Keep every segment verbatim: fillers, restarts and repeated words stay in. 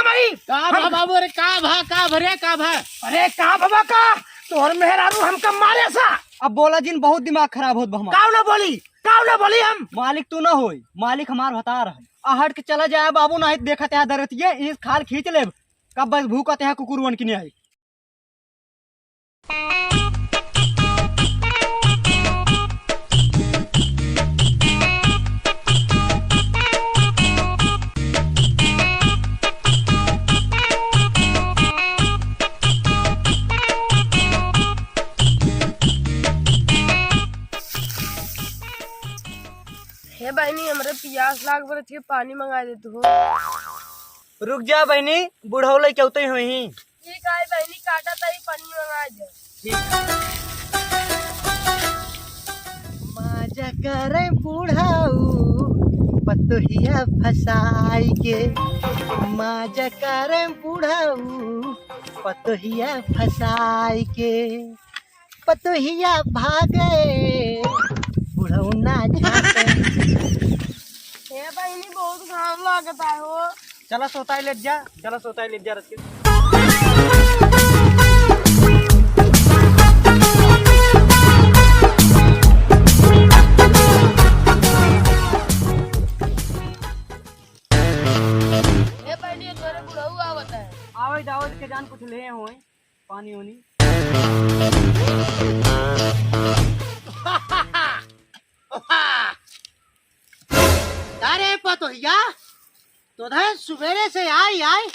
भाई, का भा हम बाबू, अरे का भा, का भरे, का भा? अरे का भवा का? तोहर मेहरारू हमका मारे सा। अब बोला जिन, बहुत दिमाग खराब होत बा हमार। काऊ ना बोली, काऊ ना बोली हम? मालिक तू ना होई, मालिक हमार भतार है। आ हट के चला जाए बाबू, नाहीं देखत है दरतिये, इस खाल खींच लेब। कब बस भूकत है कुकुरवन की नहीं आई। हे बहिनी, हमरे पियास लाग बा, रचिके पानी मंगाइ दे तू हो। रुक जा बहिनी, बुढ़ऊ लइके अउतइ होइहीं। ठीक है बहिनी, काटा तई पानी मंगाइ दे। ठीक। माजा करे बुढ़ऊ पतोहिया फसाई के, माजा करे बुढ़ऊ पतोहिया फसाई के। पतोहिया भागे, बुढ़ऊ ना झांके। हे बहिनी, बहुत घाम लागत है हो। चला सोताई लेट जा, चला सोताई लेट जा रचिके। हे बहिनी, तोरे बुढ़ऊ आवत है। आवत, आवत के जान कुछ ले होई। पानी ओनी। अरे पतोहिया, तोधे सुबेरे से आई, आई,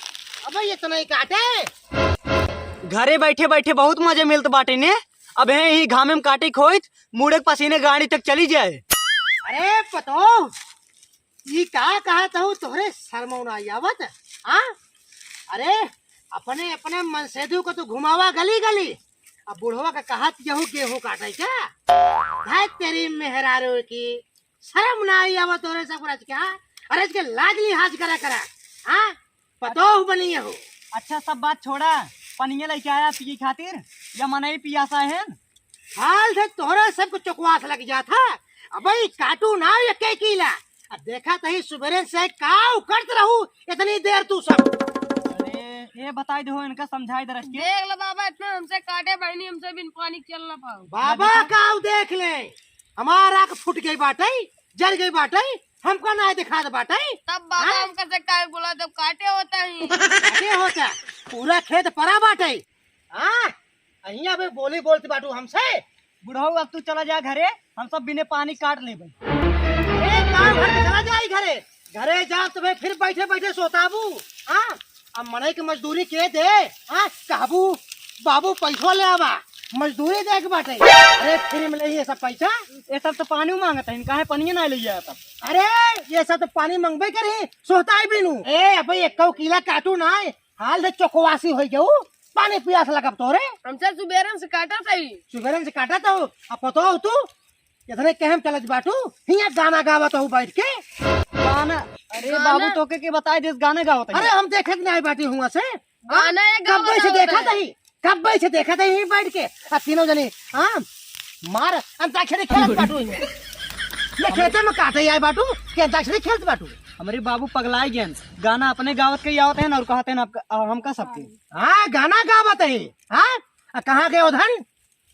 अबे इतना ही काटे। घरे बैठे बैठे बहुत मजे मिलत बाटे ने। अब है ही घामे में काटे खोइत, मुड़े के पसीने गाड़ी तक चली जाए। अरे पतो, ई का कहत हऊ, तोहरे शर्मौ ना आवत, हाँ? अरे, अपने, अपने मनसेधु को तू घुमावा गली, गली। अब बुढ़वा का कहत यहू गेहूं काटे क्या? भाई तेरी मेहरारू की, शर्म ना आई आवत तोहरे सब रच के, हाँ? अरे, इसके लाज लिहाज करा, करा, हाँ? पतोह बनी हो। अच्छा, सब बात छोड़ा, पनिया लेके आया पिए खातिर या मनई पियासा है? हाल से तोहरा सबको चकवास लग जात है। अबे काटू ना एक एक कीला। अब देखा तही सुबेरे से का उकरत रहू इतनी देर तू सब। अरे, ये बताई दो, इनका समझाई दे रख के। देख लो बाबा, इतना हमसे काटे बहिनी, हमसे बिन पानी चल ना पाओ। बाबा का देख ले, हमार आँख फूट गई बाटई, जल गई बाटई, हमका ना दिखात बाटई। तब बाबा हाँ? हमका से काहे बोला, जब काटे होता ही। काटे होता, पूरा खेत परा बाटई। हाँ, अहिया बे बोली बोलत बाटू हमसे। बुढ़ऊ, अब तू चला जा घरे, हम सब बिने पानी काट लेबे। अरे, काम हट, चला जाई घरे। घरे जा तो बे फिर बैठे बैठे सोताबू। हाँ, अब मनई के मजदूरी के दे? हाँ, कहबू, "बाबू, पैसवा ले आवा, मजदूरी दे के बाटे।" अरे, फ्री में ले ये सब पैसा। ये सब तो पानी मांगत है, काहे पनिया ना ले जाए तब? अरे, ये सब तो पानी मंगबे करी, सोहताई बिनु। ए, अबे, एक कीला काटू ना है, हाल से चोकवासी होई गऊ, पानी पियास लगब तोरे। हमसे सुबेरे से काटत हई। सुबेरे से काटत हऊ, अब पतो हो तू, इतने कहम चलत बाटू, हियाँ गाना गावत हऊ बैठ के। गाना? अरे गाना? बाबू, तोके के बताई देस गाना गावत है? अरे हम देखे के नहीं बाटी हुआ से। गाना ये कब्बे गावत से हऊ देखा रे। तही, कब्बे से देखा तही यहीं बैठ के। आ तीनों जनी, हाँ, मार, अंताक्षरी खेलत बाटू हियाँ। ये खेते में काटे आए बाटू, के अंताक्षरी खेलत बाटू। हमरे बाबू पगलाई गए, गाना अपने गावत के ही आवत है ना, और कहते हैं ना आपका, आ, हमका सबके। हाँ, गाना गावत है, हाँ? आ कहाँ गए उधर?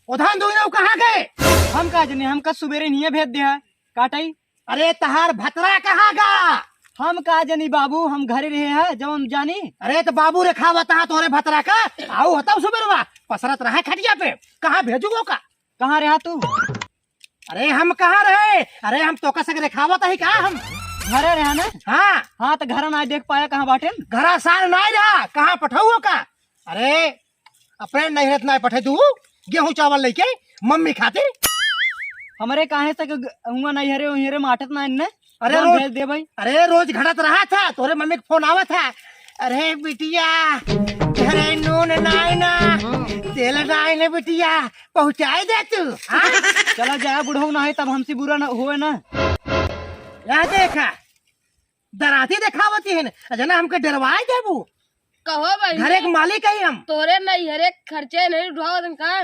उधान दुई नौ कहाँ गए? हम का जनी, हमका सुबेरे निये भेज दे है, काटई। अरे तहार भतरा कहाँ गा? हम का जनी बाबू, हम घरे रहे है, जब हम जानी। अरे तो बाबू रेखावत हा तोरे भतरा का, आऊ होता सुबेरवा, पसरत रहा खटिया पे, कहाँ भेजू वो का? कहाँ रहा तू? अरे हम कहाँ रहे? अरे हम तोका संग रेखावत ही का हम? घरे रहा ना? हाँ। हाँ तो घर ना देख पाया, कहाँ बाटेन? घरा सार ना रहा, कहाँ पठाऊ वो का? अरे अपने नैहरे त नाय पठे तू गेहूं चावल लेके मम्मी खातिर। हमरे काहे से कि हुआ नैहरे उहेरे माटत ना इन्ने। अरे जौन रोज भेज दे भाई। अरे रोज घटत रहा था, तोरे मम्मी के फोन आवा था, "अरे बिटिया, घरे नून नाय ना, तेल नाय ना बिटिया, पहुँचाए दे तू।" हाँ? चला जाए बुढ़ऊ ना है तब हमसे बुरा ना होए ना। या देखा, दराती देखावती है ना, जना हमके डरवाए देबू। कहो भाई, घरे के मालिक है हम। तोरे नैहरे खर्चे नहीं उठावत हम का?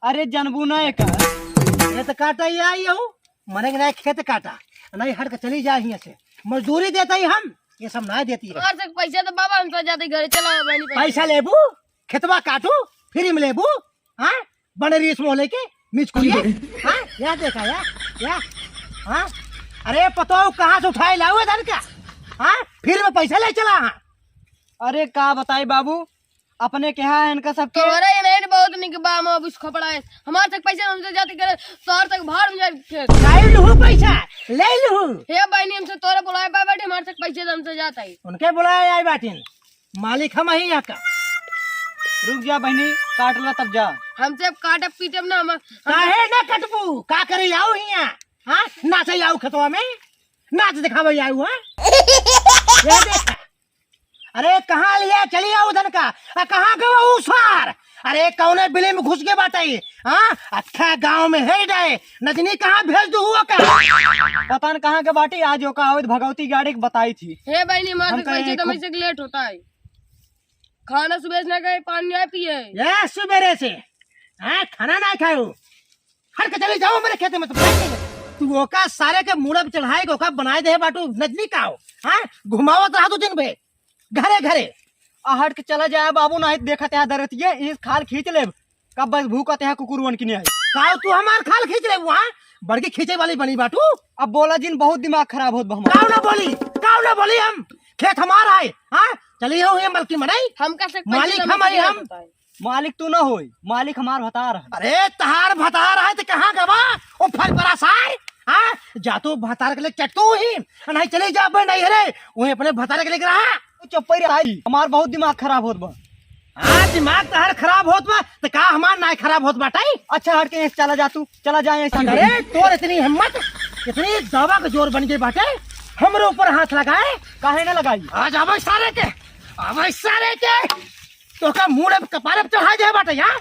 अरे जनबू ना एक। ये तो काटा ही आई हूँ, मने के नहीं खेत काटा, नहीं हट के चली जाए हियां से। मजदूरी देता ही हम। ये सब ना देती है। हमार से पैसा तो बाबा, हम तो जाते घरे, चला बहनी, पैसा। पैसा लेबू, खेतवा काटू, फ्री में लेबू, हाँ? बने रीस मोहले के मिचकुलिए, हाँ? या देखा, या, या, हाँ? अरे पतोह, कहाँ से उठाए लाऊ है धन का? हाँ? फ्री में पैसा ले चला, हाँ? अरे का बताई बाबू, अपने के यहाँ इनका सबके। तोहरे ये नहीं बहुत निक बा, हम अब इस खपड़ा है। हमार तक पैसा हमसे जाते करे, तोहर तक भाड़ में जाए खेत। ले लूहू पैसा, ले लूहू। हे बहनी, हमसे तोरे बुलाए बा बेटे, हमार तक पैसा हमसे जाता है। उनके बुलाए आई बाटिन, मालिक हम ही यहाँ का। रुक जा बहनी, काट ला तब जा। हमसे अब काटब पीटब ना, हम काहे ना कटबू, का करे आऊ हियाँ? हाँ, नाचे आऊ खेतवा में, नाच दिखावे आऊ, हाँ? ये देखा, अरे कहाँ लिया चली आऊ धन का, आ कहाँ गवा ऊ सार? अरे कौने बिली में घुस के बाटे, हाँ? अच्छा गाँव में है डे, नजनी कहाँ भेज दू हुआ का? पता न कहाँ के बाटी, आज ओका आवत भगवती गाड़ी के बताई थी। हे बहनी, हमारे हम कहे पैसे तो खूब हमेशा लेट होता है। खाना सुबह से ना खाए, पानी ना पिए। ये सुबेरे से, हाँ, खाना ना खाओ। हट के चली जाओ मेरे खेते में, तो बैठ के। तू ओका सारे के मूड़ा पे चढ़ाए के ओका बनाए दे बाटू, नजनी का हो, हाँ? घुमावत रहा तू दिन भर, घरे घरे। आ हट के चला जाए बाबू, नहीं देखत है दरतिये, ई खाल खींच लेब। कब बस भूकत है कुकुरवन की नहीं आई। काओ तू हमार खाल खींच लेबू, हाँ? बड़की खींचे वाली बनी बाटू। अब बोला जिन, बहुत दिमाग खराब होत बा हमार। काओ ना बोली, काओ ना बोली हम? खेत हमार आए, हाँ? चलिए हो ये मलकी मनई। हम कैसे मालिक हम आई हम। मालिक तू ना होई, मालिक हमार भतार है। अरे तहार भतार है तो कहाँ गवा? ओ फल परा सार, हाँ? जा तू भतार के लिए चटकू ही, नहीं चले जा बे नहीं रे, वहीं अपने भतार के लिए रहा। तू चुप ही रहा, हमार बहुत दिमाग खराब होत बा। हाँ, दिमाग तहार खराब होत बा, तो का हमार नाय खराब होत बाटे? अच्छा, हट के यहाँ से चला जा तू, चला जा यहाँ से। अरे, तोर इतनी हिम्मत, इतनी दावा के जोर बन गई बाटे, हमरे ऊपर हाथ लगाए। काहे ना लगाई? आज आवे सारे के, आवे सारे के, तोका मूड़े पे कपारे पे चढ़ाई दे बाटे, हाँ?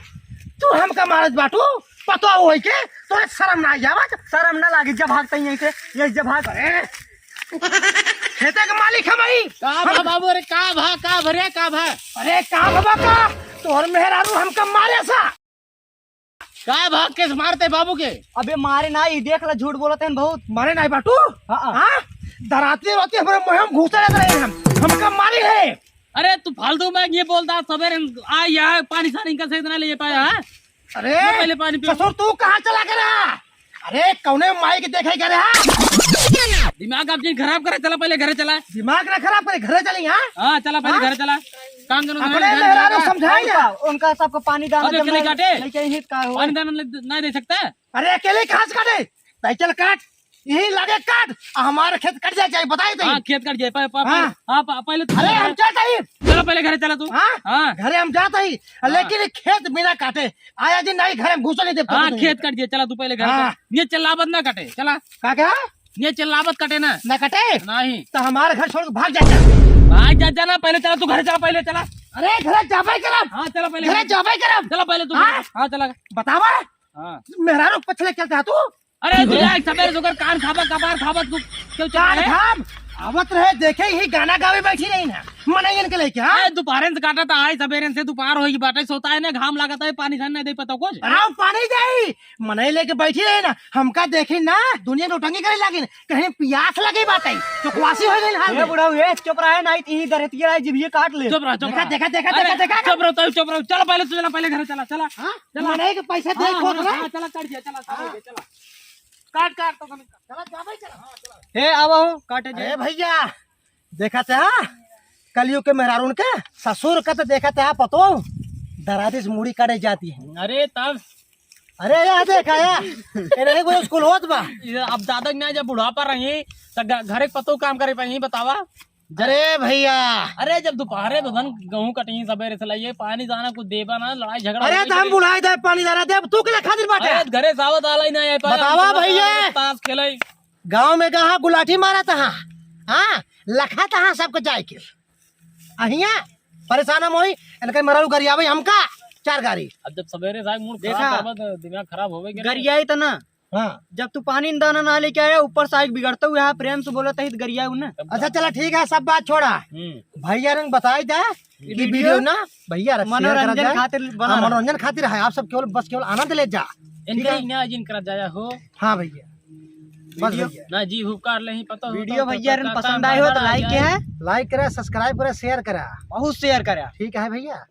तू हमका मारत बाटू, पतोह होई के, तोरे शर्म ना आई आवत? शर्म ना लागी, जब भागते ही यहीं से, ये जब भाग। अरे, खेते के मालिक हम ही। का भा हम बाबू, अरे का भा, का भा रे, का भा? अरे का भा का? तोर मेहरारू हमका मारे सा। का भा, केस मारते बाबू के? अबे मारे ना, ई देख ला, झूठ बोलत हैं बहुत। मारे ना बाटू? हाँ, हाँ। हाँ? दराती रोती हमरे मुँह में घुसा रहत रहे हम। हमका मारी है। अरे तू फालतू में ये बोलता, सवेरे आ यहाँ पानी सानी इनका से इतना ले पाया है? अरे, ये पहले पानी पियो। ससुर, तू कहाँ चला गया? अरे, कौने माई के देखे गया? दिमाग आप जिन खराब करे, चला पहले घरे चला। दिमाग ना खराब करे, घरे चली, हाँ? हाँ, चला पहले हाँ? घरे चला। काम करो, अपने घर मेहरारू चला। समझाई ना। उनका, उनका सबको पानी दाना अबे जब अकेले नहीं, काटे? नहीं चाहिए, का हो? पानी दाना नहीं, नहीं दे सकता? अरे, अकेले कहाँ से काटे? साइकिल काट, यही लगे काट, आ हमारे खेत कट जाए, जाए, बताई दे। हाँ, खेत कट जाए, प-, प-, हाँ। हाँ, प-, पहले तू अरे, हम जाता ही। चलो, पहले घरे चला तू। हाँ? हाँ। घरे हम जाता ही, हाँ। लेकिन ये खेत बिना काटे, आया जी नहीं, घरे हम घुसो नहीं दे हाँ, पाते। खेत कट जाए, चला तू पहले घरे हाँ। चला। ये चिल्लावत ना कटे, चला। का क्या? ये चिल्लावत कटे ना। ना कटे? नहीं। तो हमारे घर छोड़ के भाग जा, जा। भाग जा, जा ना, पहले चला तू घरे चला, पहले चला। अरे, घरे जाबे करब। हाँ, चला पहले घरे घरे। जाबे करब। चला पहले तू। हाँ? हाँ, चला। बतावा। हाँ। मेहरारू पछले चलता तू? अरे, तू जाए, सबेरे से ओकर कान खाबा, कपार खाबा, तू क्यों चल कान रहे? खाब? आवत रहे, देखे ही गाना गावे बैठी रही ना, मनइयन के लेके, हाँ? ए, दोपहरन से काटा था, आई सबेरन से दोपहर होई बाटे, सोता है ना, घाम लागत है, पानी खाने नहीं दे पता कुछ। आओ, पानी जाई, मनई लेके बैठी रही ना, हमका देखी ना, दुनिया नौटंकी करे लागिन, कहीं पियास लगे बाटे, चौकवासी हो गई हाल ए में। बुढ़ऊ, ए, चुप रहे, नहीं तो यहीं दरतिया है, जिभिये काट ले। चुप रह, चुप देखा, रह। देखा, देखा, अरे, देखा, देखा। चुप रह, तू चुप रह, चल पहले, तू चला, पहले घर चला, चला। हाँ? चला। मनई के पैसा दे, हाँ, खोत हाँ, रहा। हाँ, चला, काट दिया, चला, चला, हाँ। चला। काट, काट, तो हम चला, जा भाई, चला। हाँ, चला। हे, आवा हो, काटे जे। अरे भैया, देखा था, कलयुग के मेहरारून के, ससुर का तो देखा था, पतो, दरादी से मूड़ी काटे जाती है। अरे, तब। अरे, या देखा, या। ए, नहीं, कोई स्कूल होत बा। ये अब दादा ना, जब बुढ़ापा रही, तो घ-, घरे के पतो काम करे पाई, बतावा। अरे भैया। अरे, जब दोपहरे में धन गेहूं कटही सबेरे से लाइए, पानी दाना कुछ देबा ना, लड़ाई झगड़ा अरे, होई तो हम जाई। बुढ़ाई दे, पानी दाना देब, तू के खातिर बाटे? अरे, घरे सावत आला ही ना आए पाए, बतावा हम तो भैया। ताश खेले। गाँव में कहाँ गुलाटी मारा था, हाँ, लखा था सबको जाए के। अहिया परेशान हम होई, इनके मरल गरियावे हमका चार गारी। अब जब सबेरे से मूड देखा। खराब करबा, तो दिमाग खराब होवे के ना। गरियाई त ना। हाँ। जब तू पानी दाना ना लेके आया, ऊपर से आइके बिगड़ता हुआ है, प्रेम से बोला तही तो गरिया हूँ ना। अच्छा, चला ठीक है, सब बात छोड़ा। हम्म। भैया रंग बताई दे कि वीडियो वीडियो ना, भैया रख share करा मनोरंजन जाए। खातिर बना हाँ, रहा। मनोरंजन खातिर है, आप सब केवल, बस केवल आनंद ले जा। ठीक है? इनका ना जिन करा जाया हो। हाँ भैया। बस video भैया। ना जी हुकार ले ही पता हो वीडियो तो भैया का- रन का पसंद का आए हो तो मजा आ like जाए। किया है। Like करा, subscribe करा, share करा। बहुत share करा। ठीक है भैया।